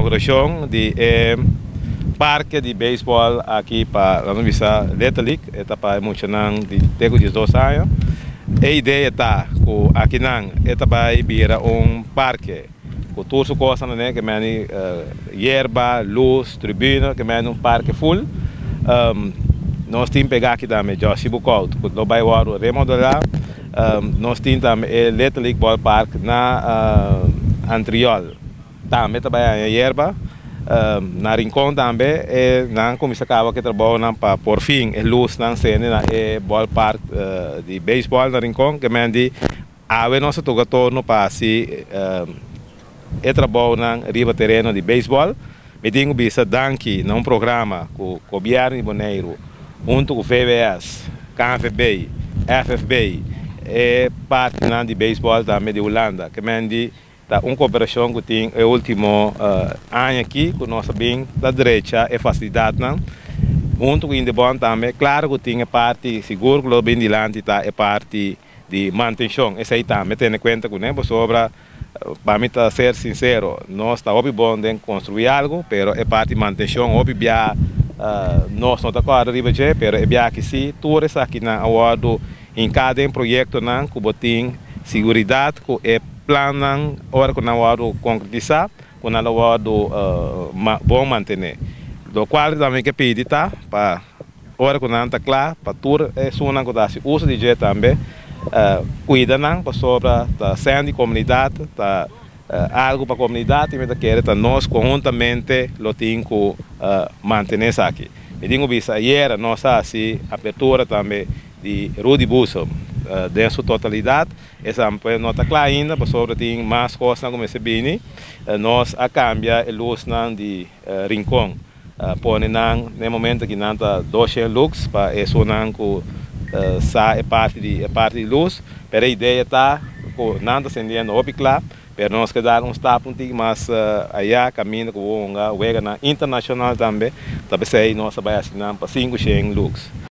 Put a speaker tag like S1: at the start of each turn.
S1: Inaugurashon di e parke di beisbòl aki pa laga nos bisa Little League, e ta pa e muchanan di te ku 12 aña. E idea ta ku akinan e ta bai bira un parke ku tur su kosnan aden, ke meni yerba, lus, tribuna, ke meni un parke full. Nos tin pega aki tambe Joshi Boekhoudt ku lo bai wòrdu remodelá. Nos tin tambe e Little League Ballpark na Antriol. Tambe ta bai haña yerba. Na Rincon tambe e nan kuminsá kaba ku e trabounan pa por fin e lusnan sende na e ballpark di beisbòl na Rincon. Ke men di awe nos a toka torno pa hasi e trabounan riba tereno di beisbòl. Mi tin ku bisa danki na un programa ku Gobièrnu di Boneiru huntu ku VWS, KNVB, FFB, e partinan di beisbòl tambe di Hulanda. Ke men di ta un koperashon ku tin e último aña aki ku nos a bin ta drecha e fasilidatnan huntu ku Indebon tambe. Klaro ku tin e parti sigur ku lo bin dilanti ta e parti di mantenshon. Esei tambe tene kuenta kuné pasobra pa mi ta ser sinsero nos ta hopi bon den konstruí algu pero e parti mantenshon hopi bia nos no ta kòrda riba dje pero e bia aki si tur esakinan a wòrdu hinká den proyektonan ku bo tin siguridat ku e plannan ora ku nan wòrdu konkretisá ku nan lo wòrdu bon mantené. Lokual tambe ke pidi ta pa ora ku nan ta kla pa tur esunnan ku ta hasi uso di dje tambe kuida nan pasobra ta sèn di komunidat, ta algu pa komunidat i mi ta kere ta nos konhuntamente lo tin ku mantené esaki. Mi tin ku bisa ayera nos a hasi apertura tambe di Rudy Boezem den su totalidat. Esaki no ta kla ainda pasobra tin mas kosnan ku mester bini. Nos a kambia e lusnan di Rincon, pone nan na e momento ki nan ta 200 lux pa esunnan ku sa e parti di e parti di lus. Pero e idea ta ku nan ta sendiendo hopi kla, pero nos ke dar un stap un tiki mas aya kaminda ku bo hunga weganan internashonal tambe. Ta p'esei nos a bai hasi nan pa 500 lux.